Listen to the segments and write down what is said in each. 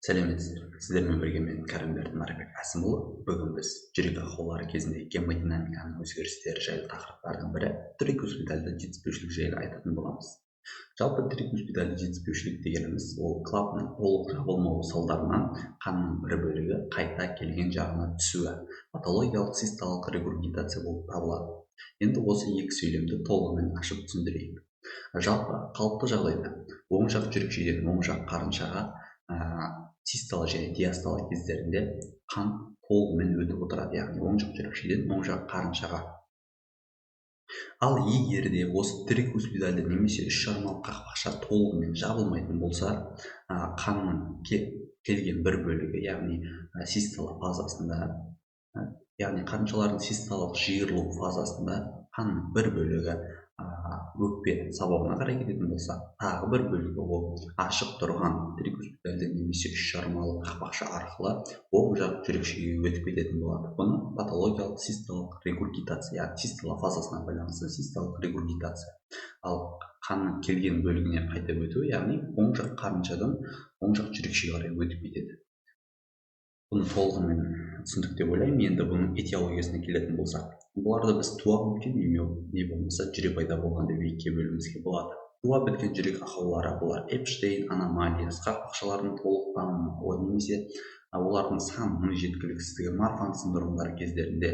Сәлеметсіздер! Сіздермен бірге мен, Кәрімберді Нарбек Әсімұлы. Бүгін біз жүрек ақаулары кезінде гемодинамиканың өзгерістері жайлы тақырыптардың бірі трикуспидальды жетіспеушілік жайлы айтатын боламыз. Жалпы, трикуспидальды жетіспеушілік дегеніміз — ол клапанның толық жабылмауы салдарынан қанның бір бөлігі қайта келген жағына түсуі, патологиялық систолалық регургитация болып табылады. Енді осы екі сөйлемді толығымен ашып түсіндірейік. Жалпы, қалыпты жағдайда оң жақ жүрекшеден оң жақ қарыншаға систола және диастола кездерінде қан толығымен өтіп отырады, яғни оң жақ жүрекшеден оң жақ қарыншаға. Ал егер де осы трикуспидальды немесе үш жармалы қақпақша толығымен жабылмайтын болса, қанның келген бір бөлігі, яғни систола фазасында, яғни қарыншалардың систолалық жиырылу фазасында қанның бір бөлігі өкпе сабауына қарай кететін болса, тағы бір бөлігі ол ашық тұрған трикуспидальды немесе үш жармалы қақпақша арқылы оң жақ жүрекшеге өтіп кететін болады. Бұны патологиялық систолалық регургитация, яғни систола фазасына байланысты систолалық регургитация. Ал қанның келген бөлігіне қайта өтуі, яғни оң жақ қарыншадан оң жақ жүрекшеге қарай өтіп кетеді. Бұны толығымен түсіндік деп ойлаймын. Енді бұның этиологиясына келетін болсақ, бұларды біз туа біткен не болмаса жүре пайда болған деп екіге бөлуімізге болады. Туа біткен жүрек ақаулары — бұлар Эпштейн аномалиясы, қақпақшалардың толық дамымауы немесе олардың санының жеткіліксіздігі, Марфан синдромдары кездерінде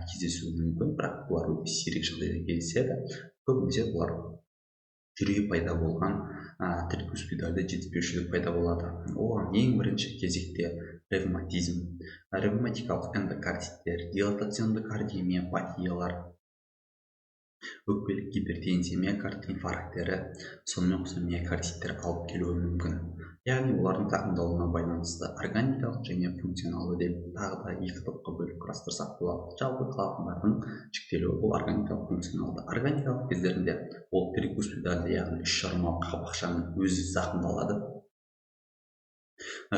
кездесуі мүмкін, бірақ бұлар өте сирек жағдайда кездеседі. Көбінесе бұлар жүре пайда болған трикуспидальды жетіспеушілік пайда болады. Оған ең бірінші кезекте ревматизм, ревматикалық эндокардиттер, дилатационды кардиомиопатиялар, өкпелік гипертензия, миокард инфаркттері, сонымен қоса миокардиттер алып келуі мүмкін. Яғни олардың зақымдалуына байланысты органикалық және функционалды деп тағы да екі топқа бөліп қарастырсақ болады. Жалпы, клапандардың жіктелуі — бұл органикалық, функционалды. Органикалық кездерінде ол трикуспидальды, яғни үш жармалы қақпақшаның өзі зақымдалады,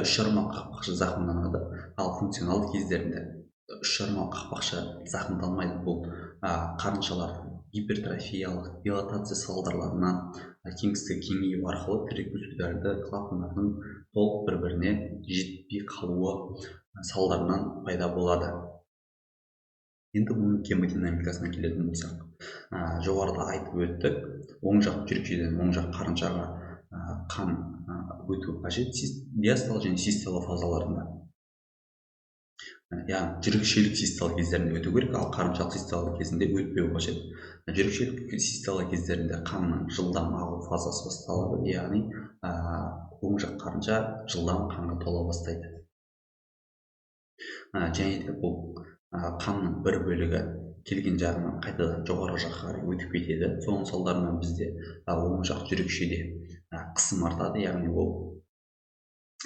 үш жармалы қақпақша зақымданады. Ал функционалды кездерінде үш жармалы қақпақша зақымдалмайды. Бұл қарыншалардың гипертрофиялық дилатация салдарларынан кеңістігі кеңею арқылы трикуспидальды клапандардың толық бір біріне жетпей қалуы салдарынан пайда болады. Енді бұның гемодинамикасына келетін болсақ, жоғарыда айтып өттік, оң жақ жүрекшеден оң жақ қарыншаға қан өту қажет диастола және систола фазаларында, яғни жүрекшелік систола кездерінде өту керек, ал қарыншалық систола кезінде өтпеу қажет. Жүрекшелік систола кездерінде қанның жылдам ағу фазасы басталады, яғни оң жақ қарынша жылдам қанға тола бастайды. Және де бұл қанның бір бөлігі келген жағынан қайтадан жоғарғы жаққа қарай өтіп кетеді. Соның салдарынан бізде оң жақ жүрекшеде қысым артады, яғни ол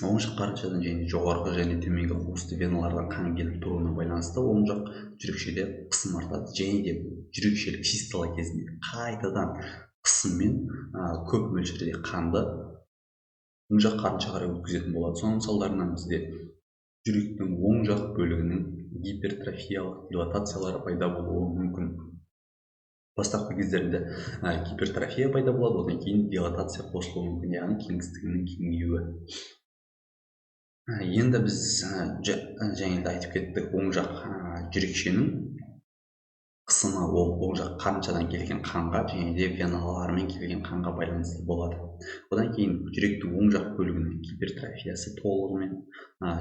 оң жақ қарыншадан және жоғарғы және төменгі қуысты веналардан қан келіп тұруына байланысты оң жақ жүрекшеде қысым артады. Және де жүрекшелік систола кезінде қайтадан қысыммен көп мөлшерде қанды оң жақ қарыншаға қарай өткізетін болады. Соның салдарынан бізде жүректің оң жақ бөлігінің гипертрофиялық дилатациялары пайда болуы мүмкін. Бастапқы кездерінде гипертрофия пайда болады, одан кейін дилатация қосылуы мүмкін, яғни кеңістігінің кеңеюі. Енді біз және де айтып кеттік, оң жақ жүрекшенің қысымы ол оң жақ қарыншадан келген қанға және де веналармен келген қанға байланысты болады. Одан кейін жүректің оң жақ бөлігінің гипертрофиясы толығымен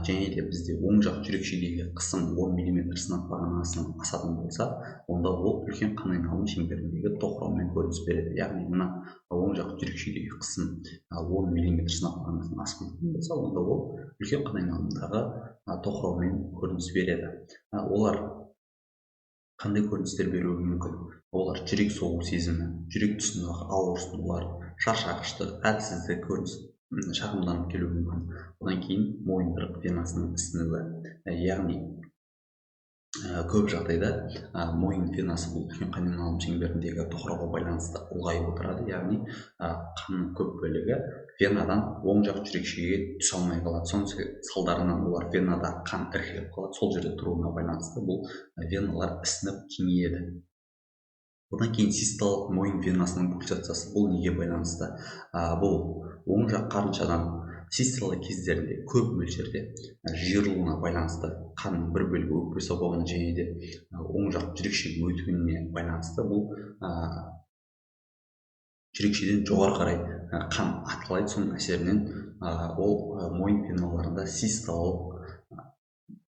және де бізде оң жақ жүрекшедегі қысым 10 мм сынап бағанасынан асатын болса, онда ол үлкен қан айналым шеңберіндегі тоқыраумен көрініс береді. Яғни мына оң жақ жүрекшедегі қысым 10 мм сынап бағанасынан асып кететін болса, онда ол үлкен қан айналымындағы тоқыраумен көрініс береді. Олар қандай көріністер беруі мүмкін? Олар жүрек соғу сезімі, жүрек тұсындағы ауырсынулар, шаршағыштық, әлсіздік көрініс шағымданып келуі мүмкін. Одан кейін мойындырық венасының ісінуі, яғни көп жағдайда мойын венасы бұл үлкен қан айналым шеңберіндегі тоқырауға байланысты ұлғайып отырады, яғни қанның көп бөлігі венадан оң жақ жүрекшеге түсе алмай қалады. Соның салдарынан олар венада қан іркіліп қалады, сол жерде тұруына байланысты бұл веналар ісініп кеңейеді. Одан кейін систолалық мойын венасының пульсациясы. Бұл неге байланысты? Бұл оң жақ қарыншадан Систола кездерінде көп мөлшерде жиырылуына байланысты қанның бір бөлігі өкпе сабауына және де оң жақ жүрекшеге өтуіне байланысты бұл жүрекшеден жоғары қарай қан атқылайды. Соның әсерінен ол мойын веналарында систолалық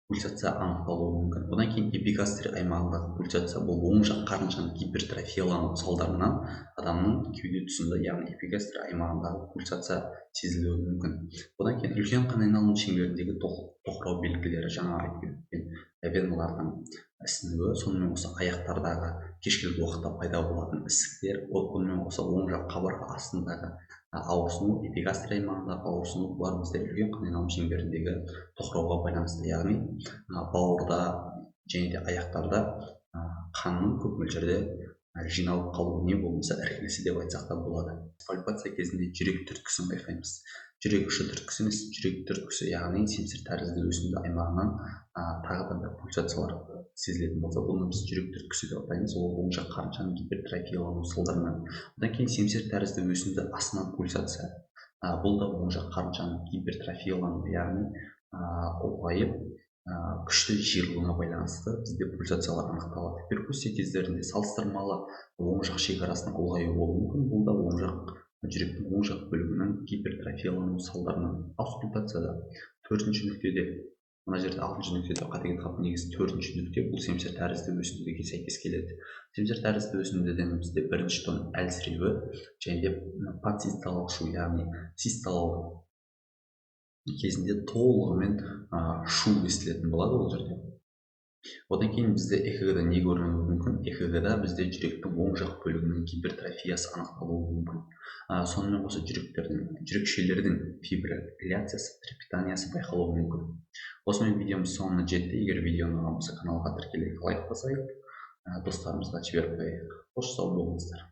пульсация анықталуы мүмкін. Одан кейін эпигастрий аймағындағы пульсация, бұл оң жақ қарыншаның гипертрофиялану салдарынан адамның кеуде тұсында, яғни эпигастрий аймағындағы пульсация сезілуі мүмкін. Одан кейін үлкен қан айналымы шеңберіндегі тоқырау белгілері, жаңа айтып өткен веналардың ісінуі, сонымен қоса аяқтардағы кешкілік уақытта пайда болатын ісіктер, онымен қоса оң жақ қабырға астындағы ауырсыну, эпигастрий аймағындағы ауырсыну, бұлар бізде үлкен қан айналым шеңберіндегі тоқырауға байланысты, яғни бауырда және де аяқтарда қанның көп мөлшерде жиналып қалуы, не болмаса іркілісі деп айтсақ та болады. Пальпация кезінде жүрек түрткісін байқаймыз. Жүрек ұшы түрткісі емес, жүрек түрткісі, яғни семсер тәрізді өсінді аймағынан тағы да бір пульсациялар сезілетін болса, бұны біз жүрек түрткісі деп атаймыз. Ол оң жақ қарыншаның гипертрофиялану салдарынан. Одан кейін семсер тәрізді өсінді астынан пульсация, бұл да оң жақ қарыншаның гипертрофиялануы, яғни ұлғайып күшті жиырылуына байланысты бізде пульсациялар анықталады. Перкуссия кездерінде салыстырмалы оң жақ шекарасының ұлғаюы болуы мүмкін, бұл да оң жақ жүректің оң жақ бөлігінің гипертрофиялану салдарынан. Аускультацияда төртінші нүктеде, мына жерде алтыншы нүктеде қате кетіп қалыпты, негізі төртінші нүкте бұл семсер тәрізді өсіндіге сәйкес келеді. Семсер тәрізді өсіндіден бізде бірінші тон әлсіреуі және де подсистолалық шу, яғни систолалық кезінде толығымен шу естілетін болады ол жерде. Одан кейін бізде ЭКГ-да не көрінуі мүмкін? ЭКГ-да бізде жүректің оң жақ бөлігінің гипертрофиясы анықталуы мүмкін. Сонымен қоса жүрекшелердің фибрилляциясы, трепетаниясы байқалуы мүмкін. Осымен видеомыз соңына жетті. Егер видео ұнаған болса, каналға тіркелейік, лайк басайық, достарымызға жіберіп қояйық. Қош сау болыңыздар.